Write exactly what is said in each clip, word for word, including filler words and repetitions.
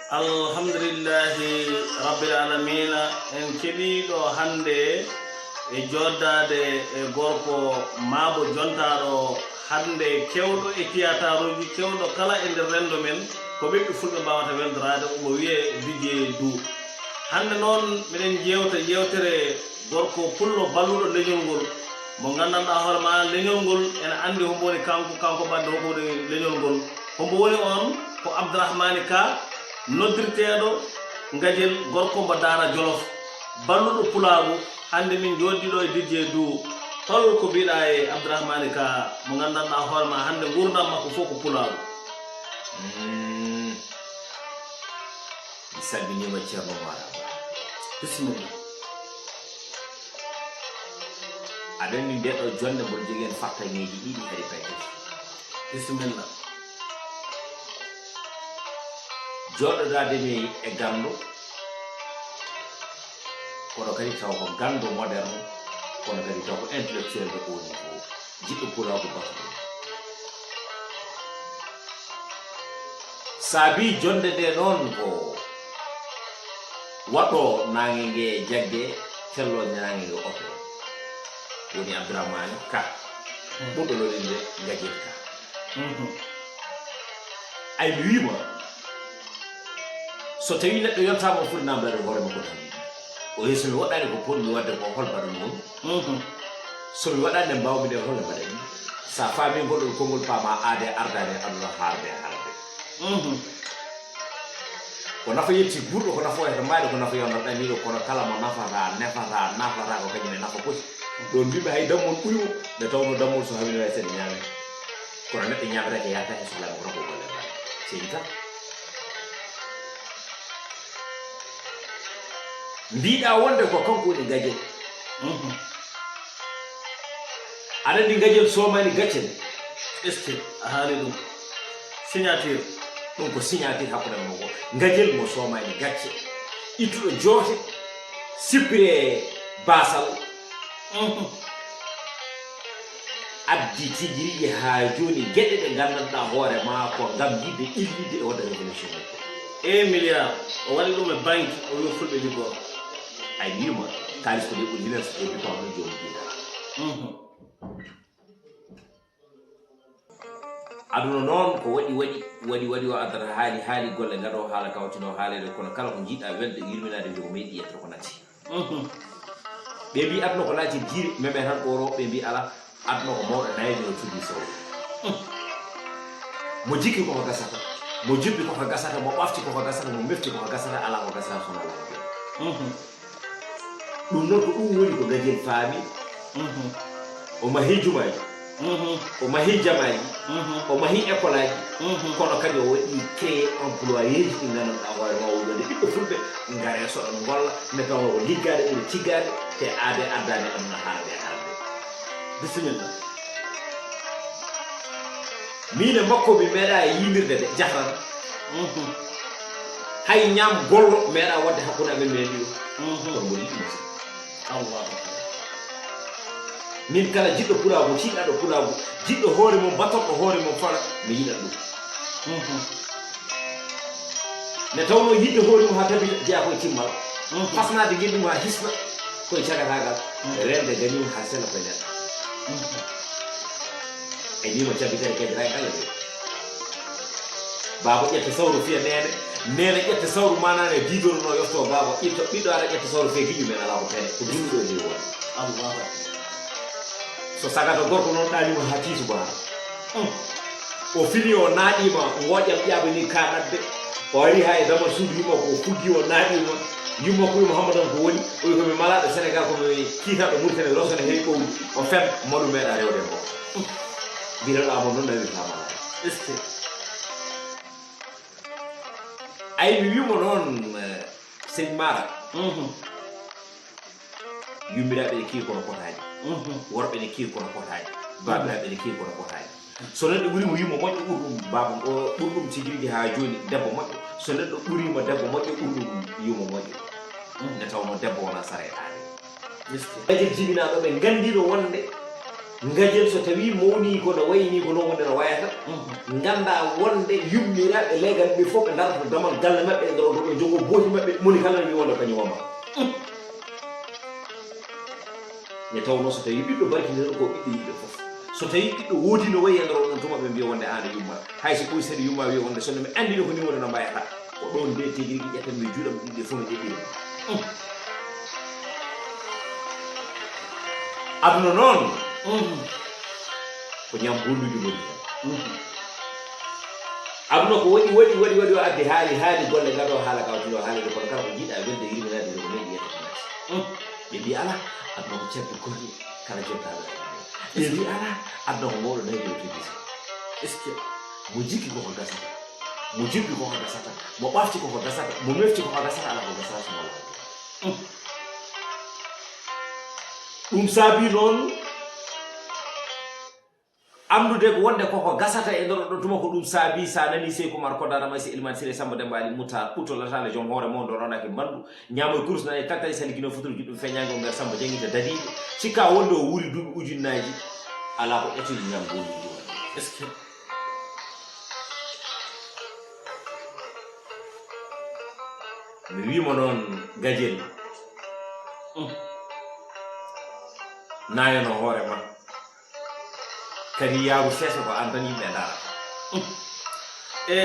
Alhamdulillahi Rabbil Alamina, en keɓiiɗo hannde e jooɗdaade e gorko maabo jontaaɗo hannde keewɗo e tiyataruuji, keewɗo kala e nder renndo men, ko ɓiɓɓe fulɓe mbaawata weltoraade, omo wiyee Didier Dou. Hannde noon, miɗen jeewta yeewtere gorko pullo balluɗo leñol ngol, mo nganndanɗaa hoore maa leñol ngol ene anndi hombo woni kanko, kanko ɓadde hombo woni leñol ngol. Hombo woni on? Ko Abdourahmane Ka, noddirteeɗo Ngajel, gorko mbo Daara Jolof, balluɗo pulaagu. Hannde min njooɗdiɗo e Didier Dou. Hol ko mbiɗaa e Abdourahmane Ka mo nganndanɗaa hoore maa hannde nguurndam makko fof ko pulaagu? Mm. Mi salminiima Ceerno Mara Ba. Bisimilla. Aɗa anndi nde ɗo jonnde mboɗo jogii heen fartaŋŋeeji ɗiɗi hari paykes. Bisimilla. Jooɗodaade mi e ganndo, kono kadi taw ko ganndo moderne, kono kadi taw ko intellectuel de haut niveau, jiɗɗo pulaagu batuɗo. Saabii jonnde nde noon ko waɗɗo naange nge jagge, fello naange nge oto. Woni Abdourahmane Ka, ɓurɗo lolinde Ngajel Ka. Ay mi wiima, so tawii neɗɗo yontaama o foti naamndaade hoore makko tan. O yeeso mi waɗaani ko potmi waɗde ko hol mbaɗanoo mi? So mi waɗaani nde mbaawmi nde hol mbaɗanmi? So a faamii ngol ɗon konngol paamaa aadee ardaani e aduna haarde e harde. Ko nafa yetti guurɗo, ko nafa wayata maayɗo, ko nafa yonata ɗaniiɗo, kono kala mo nafata, nefata, nafata ko kañum e nafa poti. Ɗoon mbiimi hay dammol ɓuri mo, nde tawnoo dammol so hawii no wayi seeɗa ñaamee. Kono neɗɗo ñaametaake yaata he sohlaa mo ko tan ko golle mbaɗa. Seydi Ka. Mbiɗa wonde ko kanko woni Ngajel. Aɗa anndi Ngajel soomaani gacce ne. Est-ce que a haali ɗum? Signature. Ɗum ko signature hakkunde mon ko Ngajel mo soomaani gacce. Ittuɗo joote, sippire baasal. Addi tigi rigi haa jooni geɗe ɗe nganndanɗaa hoore maa ko ngam yiɗde illitde e waɗde révolution. E milliard o waɗi ɗum e banque, o wi fulɓe liggoro. Ay wiima kaalis ko ɗe ɓuri hinen so ƴeewi ko ɗum joom jiida. Aduna noon ko waɗi waɗi waɗi waɗi o addata haali haali golle ngaɗo haala kawtino haaleede kono kala ko jiiɗa welde yurminaade jogo meeɗi yetto ko natti. Ɓe mbi aduna ko laati jiiri meme tan ko oro ɓe mbi ala. Aduna ko mawɗo nayejo no tuddi sawru. Mo jikki koko gasata, mo jubbi koko gasata, mo ɓafti koko gasata, mo mefti koko gasata, alaa ko gasata sona alaa ko gasata. Ɗum noon ko ɗum woni ko Ngajel faami. O mahi jumaaji, o mahi jamaaji, o mahi école aji, kono kadi o waɗi créé employéji ɗi nganndanɗaa hoore ma wonde ɓiɓɓe fulɓe ngare soɗon ngolla nde tawnoo ko liggaade ɓuri tiggaade te aade addaani aduna harde harde. Bisimilla. Miin e makko mi meeɗaa yiimirde de jahran. Hay ñaam gollo meeɗaa waɗde hakkunde amen minen ɗiɗo. Kono mboɗo yiɗi mo. Allahu akbar. Min kala jiɗɗo pulaagu, tiiɗaɗo pulaagu, jiɗɗo hoore mum, batorɗo hoore mum fala, mi yiɗat ɗum. Nde tawnoo yiɗde hoore mum haa tabita jeyaa koye timmal, fasnaade ngenndi mum haa hisna koye cagataagal, reende gañi mum haa sela koye neɗɗo. E wiima cabitere kadi ray kala de. Baaba ƴetta sawru fiya neene, neene ƴetta sawru manane didoro no yofto baaba ƴetta ɓiɗɗo ara ƴetta sawru fiya giƴu men ala ko pene ko dumi ɗo ni woni. Allahu akbar. So sagata gorko noon ɗanima ha tiisu baaba. O fini o naɗima ngoƴam ƴaɓani ka ɗabbe. O ari ha e damal suudu yumma ko fuggi o naɗima yumma ko yumma hamma tan ko woni o wi komi malaɗo Sénégal komi kiitaɗo Mauritanie rosone heewi ɓowli o fen maɗum meeɗa rewde e makko. Mbiraɗa mo noon nawi famala. Est-ce que ay mi wimo noon sëñ Mara? Yummiraɓe ne kewi kono potaaji. Worɓe ne kewi kono potaaji. Baabiraɓe ne kewi kono potaaji. So neɗɗo ɓurimo yimo moƴƴo ɓurɗum baaba o ɓurɗum sijuji ha joni debbo moƴƴo. So neɗɗo ɓurimo debbo moƴƴo ɓurɗum yimo moƴƴo. Nde tawno debbo wona sara e aade. Ɓe jibinaɗo ɓe gandino wonde Ngajel so tawii mawnii ko no wayi nii ko noon wonde no wayata, nganndaa wonde yummiraaɓe leegal ɓe fof ɓe ndarata damal galle maɓɓe e nder oto ɓe njogoo booti maɓɓe, moni kala ne wiya wonde kañum wamma. Nde tawnoo so tawii ɓiɗɗo barkinirɗo ko ɓiɗɗo yimɓe fof. So tawii ɓiɗɗo woodi no wayi e nder oɗon tuma ɓe mbiya wonde aan a yumma. Hay so ɓooyi seeɗa yumma wiya wonde so mi anndino ko nii woni no mbayata. Ko ɗoon nde tigi rigi ƴettan mi juuɗam ɗiɗi ɗe fof mi ɗeɓɓiri. Aduna noon. Ko ñaam bonnuji ngoni heen. Aduna ko waɗi waɗi waɗi waɗi o addi haali haali golle gado haala ka wtino haali de kono kala ko jiiɗa welde yirminade de ko neli yetta ko nati. Ɓe mbi ala aduna ko cabbi golle kala jottaɗo ɓe mbi ala aduna ko mawɗo nayi de tigi. Est ce que mo jikki koko gasata mo jikki koko gasata mo ɓafti koko gasata mo mefti koko gasata ala ko gasata so wala. Ɗum saabi noon anndude ko wonde koko gasata e nder ɗo tuma ko ɗum saabi sa nani sey kumar kodara may si ilman sire samba demba ali muta ɓutto latale joom hoore mo ndo ronaki mbandu ñaamo e kurus nani tattay sali gino futur juɗɗum feñago ngal samba jangita dadiɓe cikka wonde o wuuri duuɓi ujunnaaji ala ko ƴettude ñaam goni ɗum. Est ce que mi wiima noon gajel nayono hoore ma kadi yaaru seesa ko an tan yimɓe ndaara. E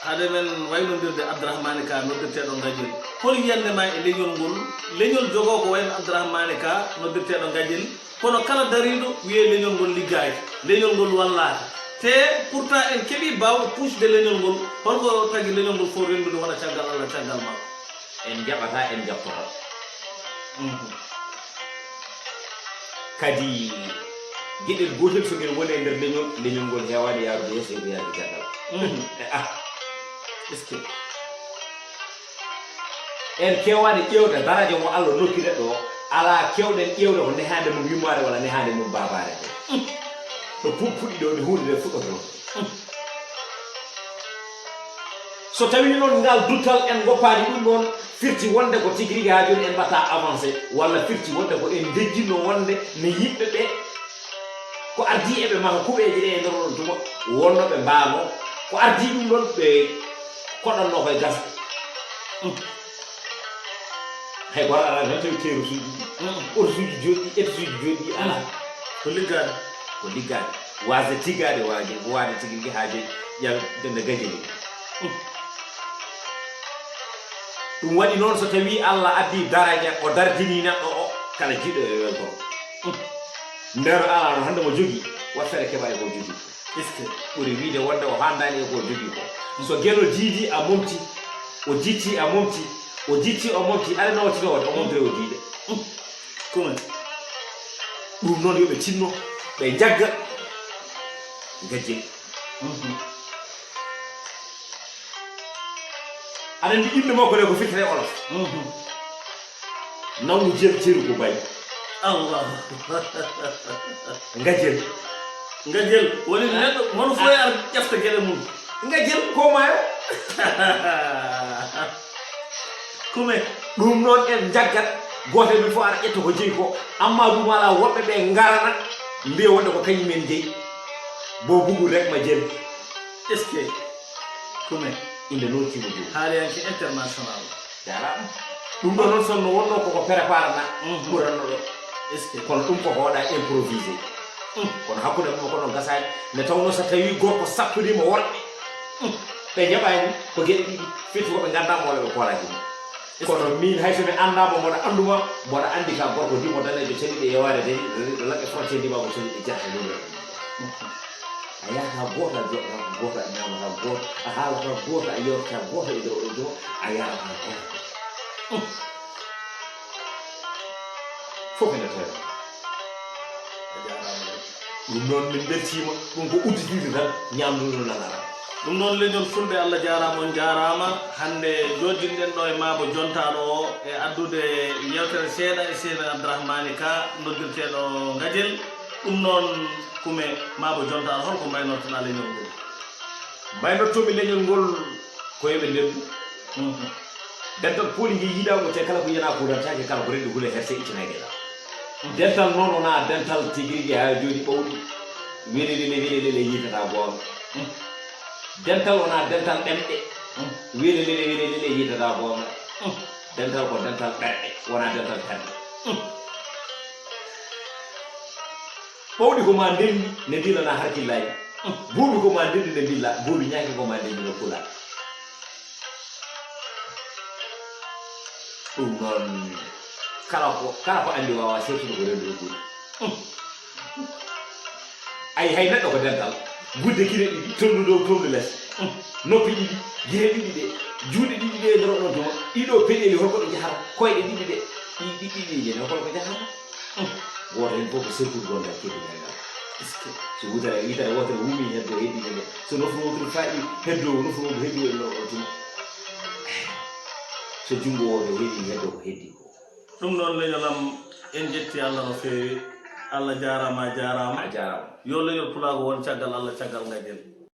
hade men waynondirde abdourahmane ka noddirteɗo gajel hol yiyande ma e leñol ngol? Leñol jogo ko wayno abdourahmane ka noddirteɗo gajel kono kala dariɗo wiye leñol ngol liggaaki leñol ngol wallaaka te pourtant en keɓi bawɗo puusde leñol ngol holko tagi leñol ngol fof renndude wona caggal allah caggal makko? En jaɓata en jaɓtota. Kadi geɗel gotel so ngel woni e nder leñol leñol ngol heewani yaarude yeeso e ko yaadi caggal. E ah est ce que en keewani ƴeewde daraja mo allah nokki neɗɗo o ala kewɗen ƴeewde ko nehaande mum yummaare walla nehaande mum baabaare nde ɗo puɗ puɗɗi ɗo nde huunde nde fuɗɗoto. So tawii noon ngal duttal en ngoppaani ɗum noon firti wonde ko tigi rigi haa jooni en mbaɗta avancé walla firti wonde ko en ndejjinno wonde no yimɓe ɓe ko ardii eɓe maha kuɓeeje ɗe e nder oɗon tuma wonno ɓe mbaano ko ardii ɗum ɗon ɓe koɗanno koye gasa. Hay goto ala tan tawi teerusuuji ɗi otosuuji joɗɗi etosuuji joɗɗi ala. Ko liggaade ko liggaade waasde tiggaade waaji ko waade tigi rigi haa jooni ƴaw jonde gajeli. Ɗum waɗi noon so tawii allah addi daraja o dardini neɗɗo o kala jiɗɗo e welgoro nder alano hannde mo jogi wat feere keɓa e ko jogi est ce que ɓuri wiide wonde o handani e ko jogi ko so geno jiidi a momti o jitti a momti o jitti o momti aɗa nawtino wonde o momtire o jiide. Ɗum ɗum noon yo ɓe tinno ɓe njagga gajjel. Aɗa anndi innde makko le ko firtete olof. Nawnu jel ceru ko bay. Allah. Ngajel. Ngajel woni neɗɗo mono fof e ar ƴefta geɗe mum. Ngajel ko maayo. Kume. Ɗum noon en njaggat gooto e men fof ara ƴetta ko jeyi ko amma ɗum alaa woɓɓe ɓe ngarana mbiya wonde ko kañum en jeyi. Bo bugu rek ma jel. Est ce que kume inde noon cimo jum haaliyanke international. Jarama. Ɗum ɗo noon sonno wonno koko préparana ɓuranno ɗo. Est ce que kono ɗum ko hoɗa improvisé. Kono hakkude mum kono gasani nde tawno so tawi gorko sappirima worɓe ɓe jaɓani ko geɗe ɗiɗi firti koɓe ganda mawɗo ɓe koolaki ɗum. Kono min hay so mi anndaama mboɗo annduma mboɗo anndi ka gorko dimo daneejo caliɗe yewaade de laɓɓe frontier ndima ko caliɗe jahata ɗum. A yahata goota joɗata goota a ñamata goota a haalata goota a yewtata goota e dow ɗo a yarata goota. Fof ene tawi. Ɗum noon min mbeltiima ɗum ko udditiiɓe tan ñaamduno nanara. Ɗum noon leñol fulɓe Allah jaaraama on jaaraama hannde jooɗdinɗen ɗo e maabo jontaaɗo o e addude yewtere seeɗa e sehil men Abdrahmani Ka noddirteeɗo Ngajel. Ɗum noon kume maabo jontaaɗo holko mbaynortoɗaa leñol ngol? Mbaynortoomi leñol ngol ko yoɓe ndendu. Dental pooli ngi yiɗaango te kala ko yana ko rantake kala ko rendu hule herse ittana e geɗa. Dental noon wonaa dental tigi rigi haa jooɗi ɓawɗi. Wele lele wele lele yiitata goonga. Dental wonaa dental ɗemɗe. Wele lele wele lele yiitata goonga. Dental ko dental ɓerɗe, wonaa dental terɗe. Ɓawɗi ko ma ndenndi, ne ndilana harkillaaji. Buubi ko ma ndenndi, ne ndilla. Buubi ñaaki ko ma ndenndi, ne kula. Ɗum noon, kala ko, kala ko anndi waawaa seertude ko renndo e buubi. Ayi, hay neɗɗo ko dental. Gudde gite ɗiɗi, tolndu dow, tolndu les. Noppi ɗiɗi, gite ɗiɗi ɗe. Juuɗe ɗiɗi ɗe ndoroɗon tuma. Ɗiɗo peɗeeli, hol ko ɗe njahata? Koyɗe ɗiɗi ɗe. Ɗi, ɗi, ɗiɗi ɗe, hol ko njahata? Gooto heen fof ko seertude gonda keddi men ngal. Est-ce que so wutare, yitere wootere wumi heddo heddi nde, so nofru wootere faɗi heddo, nofru wootere heddi woni ɗo tuma. So junngo wootere heɗi heddo ko heddi ko. Ɗum noon, leñol am, en njetti Allah no feewi. Allah jaaraama, a jaaraama. A jaaraama. Yo leñol pulaagu won caggal Allah, caggal ngajel.